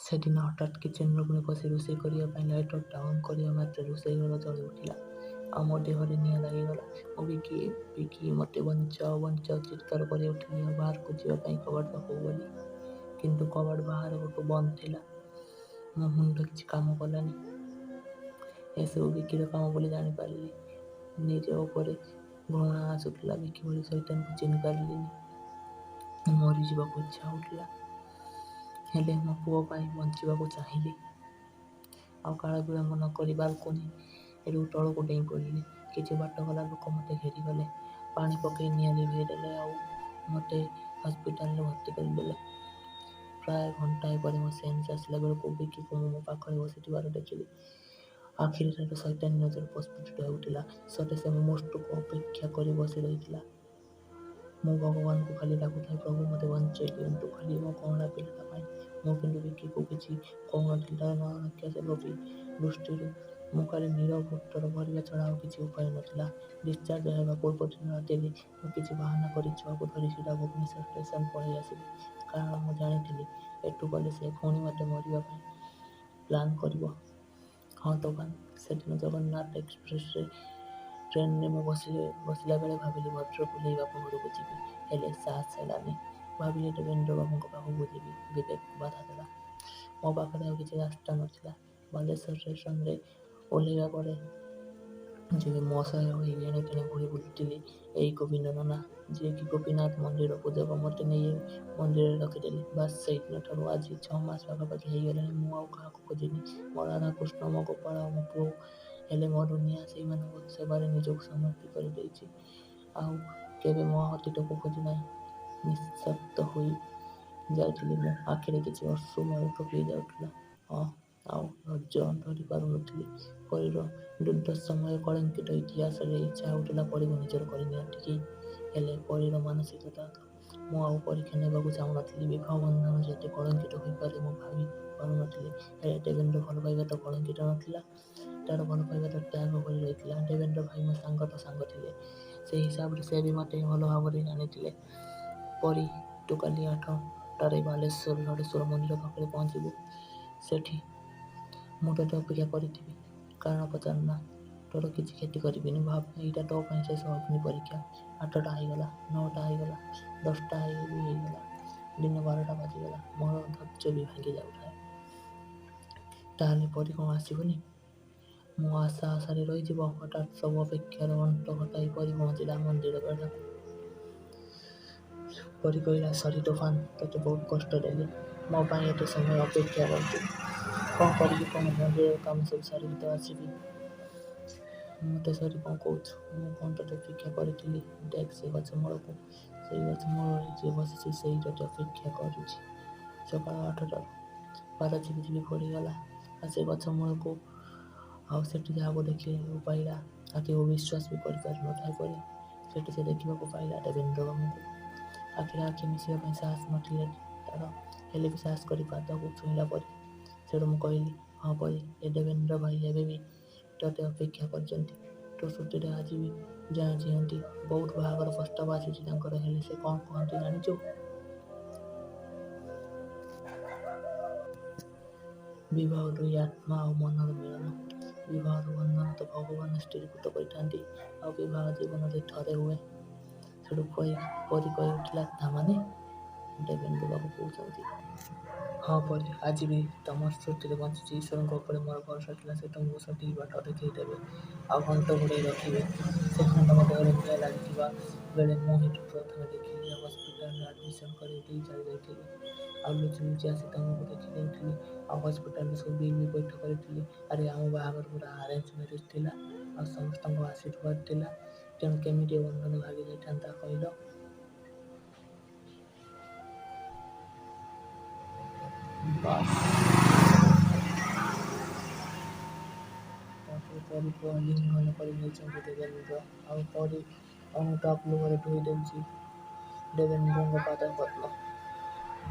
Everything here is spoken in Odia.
ସେଦିନ ହଠାତ୍ କିଚେନ୍ ରୁମ୍‌ରେ ପଶି ରୋଷେଇ କରିବା ପାଇଁ ଲାଇଟରଟା ଅନ୍ କରିବା ମାତ୍ରେ ରୋଷେଇ ଘର ଜଳି ଉଠିଲା। ଆଉ ମୋ ଦେହରେ ନିଆଁ ଲାଗିଗଲା। ମୁଁ ଭିକି, ଭିକି, ମୋତେ ବଞ୍ଚାଅ, ବଞ୍ଚାଅ ଚିତ୍କାର କରି ଉଠିଲି ଆଉ ବାହାରକୁ ଯିବା ପାଇଁ କବାଟ ପାଖକୁ ଗଲି। କିନ୍ତୁ କବାଟ ବାହାର ପଟୁ ବନ୍ଦ ଥିଲା। ମୋ ମୁଣ୍ଡ କିଛି କାମ କଲାନି। ଏସବୁ ଭିକିର କାମ ବୋଲି ଜାଣିପାରିଲି। ନିଜ ଉପରେ ଘୃଣା ଆସୁଥିଲା। ଭିକି ଭଳି ସୈତାନକୁ ଚିହ୍ନି ପାରିଲିନି। ମରିଯିବାକୁ ଇଚ୍ଛା ହେଉଥିଲା। ହେଲେ ମୋ ପୁଅ ପାଇଁ ବଞ୍ଚିବାକୁ ଚାହିଁଲି। ଆଉ କାଳ ବିଳମ୍ବ ନ କରି ବାଲକୋନିରୁ ତଳକୁ ଡେଇଁ ପଡ଼ିଲି। କିଛି ବାଟ ଗଲା ଲୋକ ମୋତେ ଘେରିଗଲେ। ପାଣି ପକେଇ ନିଆଁ ଲିଭାଇ ଦେଲେ ଆଉ ମୋତେ ହସ୍ପିଟାଲରେ ଭର୍ତ୍ତି କରିଦେଲେ। ପ୍ରାୟ ଘଣ୍ଟାଏ ପରେ ମୋ ସେନ୍ସ ଆସିଲା ବେଳକୁ ଭିକିକୁ ମୁଁ ମୋ ପାଖରେ ବସିଥିବାର ଦେଖିଲି। ଆଖିରେ ତା'ର ସୈତାନୀ ନଜର ପ୍ରସ୍ଫୁଟିତ ହେଉଥିଲା। ସତେ ସେ ମୋ ମୃତ୍ୟୁକୁ ଅପେକ୍ଷା କରି ବସି ରହିଥିଲା। ମୁଁ ଭଗବାନଙ୍କୁ ଖାଲି ଡାକୁଥାଏ, ପ୍ରଭୁ, ମୋତେ ବଞ୍ଚେଇ ଦିଅନ୍ତୁ ଖାଲି ମୋ କଅଁଳା ପିଲାଟା ପାଇଁ। ମୁଁ କିନ୍ତୁ ଭିକିକୁ କିଛି କହୁନଥିଲି ତା'ର ନରରକ୍ଷସ ଲୋଭୀ ଦୃଷ୍ଟିରୁ ମୁଁ ଖାଲି ନୀରବ ଉତ୍ତର ଭରିବା ଛଡ଼ା ଆଉ କିଛି ଉପାୟ ନଥିଲା। ଡିସଚାର୍ଜ ହେବା ପୂର୍ବଦିନ ରାତିରେ ମୁଁ କିଛି ବାହାନା କରି ଛୁଆକୁ ଧରି ସିଧା ଭୁବନେଶ୍ୱର ଷ୍ଟେସନ ପଳେଇ ଆସିଲି। କାରଣ ମୁଁ ଜାଣିଥିଲି ଏଠୁ ଗଲେ ସେ ପୁଣି ମୋତେ ମାରିବା ପାଇଁ ପ୍ଲାନ୍ କରିବ। ହଁ ତୋଫାନ, ସେଦିନ ଜଗନ୍ନାଥ ଏକ୍ସପ୍ରେସରେ ଟ୍ରେନରେ ମୁଁ ବସିଲା ବେଳେ ଭାବିଲି ଭଦ୍ରକ ଓହ୍ଲେଇ ବାପ ଘରକୁ ଯିବି। ହେଲେ ସାହସ ହେଲାନି। ଭାବିଲି ଦେବେନ୍ଦ୍ରବାବୁଙ୍କ ପାଖକୁ ଯିବି। ବିବେକ ବାଧା ଦେଲା। ମୋ ପାଖରେ ଆଉ କିଛି ରାସ୍ତା ନଥିଲା। ବାଲେଶ୍ୱର ଷ୍ଟେସନରେ ଓହ୍ଲେଇବା ପରେ ଯେବେ ମୁଁ ଅସହାୟ ହୋଇ ଏଣେ ତେଣେ ଘୂରି ବୁଲୁଥିଲି, ଏଇ ଗୋବିନ୍ଦ ନନା, ଯିଏକି ଗୋପୀନାଥ ମନ୍ଦିରର ପୂଜକ, ମୋତେ ନେଇ ମନ୍ଦିରରେ ରଖିଦେଲେ। ବାସ୍, ସେଇଦିନଠାରୁ ଆଜି 6 ମାସ ପାଖାପାଖି ହେଇଗଲାଣି ମୁଁ ଆଉ କାହାକୁ ଖୋଜିନି। ମୋ ରାଧାକୃଷ୍ଣ, ମୋ ଗୋପାଳ ଆଉ ମୋ ପୁଅ ହେଲେ ମୋ ଦୁନିଆ। ସେଇମାନଙ୍କ ସେବାରେ ନିଜକୁ ସମର୍ପି କରିଦେଇଛି। ଆଉ କେବେ ମୋ ଅତୀତକୁ ଖୋଜି ନାହିଁ। ନିଃଶକ୍ତ ହୋଇ ଯାଇଥିଲି ମୁଁ। ଆଖିରେ କିଛି ଅଶ୍ରୁ ମୋର ଟୁପି ଯାଉଥିଲା। ଆଉ ଧୈର୍ଯ୍ୟ ଧରି ପାରୁନଥିଲି। ପରୀର ଦୁର୍ଦ୍ଦଶାମୟ କଳଙ୍କିତ ଇତିହାସରେ ଇଚ୍ଛା ହେଉଥିଲା ପରୀକୁ ନିଜର କରିନିଅନ୍ତି କି! ହେଲେ ପରୀର ମାନସିକତାର ମୁଁ ଆଉ ପରୀକ୍ଷା ନେବାକୁ ଚାହୁଁନଥିଲି। ବିବାହ ବନ୍ଧନ ଯେ ଏତେ କଳଙ୍କିତ ହୋଇପାରେ ମୁଁ ଭାବି ପାରୁନଥିଲି। ହେଲେ ଦେବେନ୍ଦ୍ରର ଭଲପାଇବା ତ କଳଙ୍କିତ ନଥିଲା। ତା'ର ଭଲପାଇବା ତ ତ୍ୟାଗ ଭରି ରହିଥିଲା। ଦେବେନ୍ଦ୍ର ଭାଇ ମୋ ସାଙ୍ଗର ସାଙ୍ଗ ଥିଲେ। ସେଇ ହିସାବରେ ସେ ବି ମୋତେ ଭଲ ଭାବରେ ଜାଣିଥିଲେ। ପରୀ, ତୁ କାଲି 8ଟାରେ ବାଲେଶ୍ୱର ଝଡ଼େଶ୍ୱର ମନ୍ଦିର ପାଖରେ ପହଞ୍ଚିବୁ। ସେଠି ମୁଁ ତୋତେ ଅପେକ୍ଷା କରିଥିବି। କାରଣ ପଚାରନା। ତୋର କିଛି କ୍ଷତି କରିବିନି। ଭାବ, ଏଇଟା ତୋ ପାଇଁ ଶେଷ ଅଗ୍ନି ପରୀକ୍ଷା। 8ଟା ହେଇଗଲା, 9ଟା ହେଇଗଲା, 10ଟା ବି ହେଇଗଲା। ଦିନ 12ଟା ବାଜିଗଲା। ମୋର ଧୈର୍ଯ୍ୟ ବି ଭାଙ୍ଗି ଯାଉଥାଏ। ତାହେଲେ ପରୀ କ'ଣ ଆସିବନି? ମୋ ଆଶା ଆଶାରେ ରହିଯିବ? ହଠାତ୍ ସବୁ ଅପେକ୍ଷାର ଅନ୍ତ ଘଟାଇ ପରୀ ପହଞ୍ଚିଲା ମନ୍ଦିର ବେଢ଼ାକୁ। ପରୀ କହିଲା, ସରି ତୋଫାନ, ତୋତେ ବହୁତ କଷ୍ଟ ଦେଲି। ମୋ ପାଇଁ ଏତେ ସମୟ ଅପେକ୍ଷା କରିଛୁ। କ'ଣ କରିବି କହ? ମନ୍ଦିରର କାମ ସବୁ ସାରିକି ତ ଆସିବି। ମୋତେ ସରି କ'ଣ କହୁଛୁ? ମୁଁ କ'ଣ ତୋତେ ଅପେକ୍ଷା କରିଥିଲି? ଦେଖ ସେ ଗଛ ମୂଳକୁ। ସେଇ ଗଛ ମୂଳରେ ଯିଏ ବସିଛି ସେଇ ତୋତେ ଅପେକ୍ଷା କରୁଛି ସକାଳ 8ଟାରୁ। ପାର ଝିପି ଝିପି ପଡ଼ିଗଲା ଆଉ ସେ ଗଛ ମୂଳକୁ ଆଉ ସେଠି ଯାହାକୁ ଦେଖିବାକୁ ପାଇଲା, ଆଖିକୁ ବିଶ୍ୱାସ ବି କରିପାରୁନଥାଏ ପରୀ। ସେଠି ସେ ଦେଖିବାକୁ ପାଇଲା ଦେବେନ୍ଦ୍ରବାବୁଙ୍କୁ। ଆଖିରେ ଆଖି ମିଶିବା ପାଇଁ ସାହସ ନଥିଲା ତା'ର। ହେଲେ ବି ସାହସ କରି ପାଦକୁ ଛୁଇଁଲା ପରୀ। ସେଠୁ ମୁଁ କହିଲି, ହଁ ପରୀ, ଏ ଦେବେନ୍ଦ୍ର ଭାଇ ଏବେ ବି ତୋତେ ଅପେକ୍ଷା କରିଛନ୍ତି। ତୋ ସ୍ମୃତିରେ ଆଜି ବି ଯାଏଁ ଜିଅନ୍ତି। ବହୁତ ବାହାଘର ପ୍ରସ୍ତାବ ଆସିଛି ତାଙ୍କର। ହେଲେ ସେ କ'ଣ କହନ୍ତି ଜାଣିଛୁ? ବିବାହ ଦୁଇ ଆତ୍ମା ଆଉ ମନର ମିଳନ। ବିବାହର ବନ୍ଧନ ତ ଭଗବାନ ସ୍ଥିରୀକୃତ କରିଥାନ୍ତି। ଆଉ ବିବାହ ଜୀବନରେ ଥରେ ହୁଏ। ସେଠୁ ପରୀ କହି ଉଠିଲା, ତା ମାନେ? ଦେବେନ୍ଦ୍ରବାବୁ କହୁଛନ୍ତି। ହଁ ପରୀ, ଆଜି ବି ତମ ସ୍ମୃତିରେ ବଞ୍ଚୁଛି। ଈଶ୍ୱରଙ୍କ ଉପରେ ମୋର ଭରସା ଥିଲା ସେ ତୁମକୁ ସଠିକ୍ ବାଟ ଦେଖେଇ ଦେବେ ଆଉ ଘଣ୍ଟ ଘୋଡ଼େଇ ରଖିବେ। ସେଦିନ ତମ ଦେହରେ ନିଆଁ ଲାଗିଥିବା ବେଳେ ମୁଁ ହିଁ ପ୍ରଥମେ ଦେଖିଲି ଆଉ ହସ୍ପିଟାଲରେ ଆଡମିସନ୍ କରେଇ ଦେଇ ଚାଲି ଯାଇଥିଲି। ଆଉ ଲୁଚି ଲୁଚି ଆସି ତମକୁ ଦେଖି ଦେଉଥିଲି ଆଉ ହସ୍ପିଟାଲର ସବୁ ବିଲ୍ ବି ପଇଠ କରିଥିଲି। ଆରେ, ଆମ ବାହାଘର ପୁରା ଆରେଞ୍ଜ ମ୍ୟାରେଜ୍ ଥିଲା ଆଉ ସମସ୍ତଙ୍କ ଆଶୀର୍ବାଦ ଥିଲା। ତେଣୁ କେମିତି ଏ ବନ୍ଧନ ଭାଙ୍ଗି ଯାଇଥାନ୍ତା କହିଲ? ବାସ୍। ତାପରେ ପରୀକୁ ଆଲିଙ୍ଗନ କରି ନେଇଛନ୍ତି ଦେବେନ୍ଦ୍ର। ଆଉ ପରୀ ଅନୁତାପ ଲୁହରେ ଧୋଇ ଦେଉଛି ଦେବେନ୍ଦ୍ରଙ୍କ ପାଦ ପଦ୍ମ।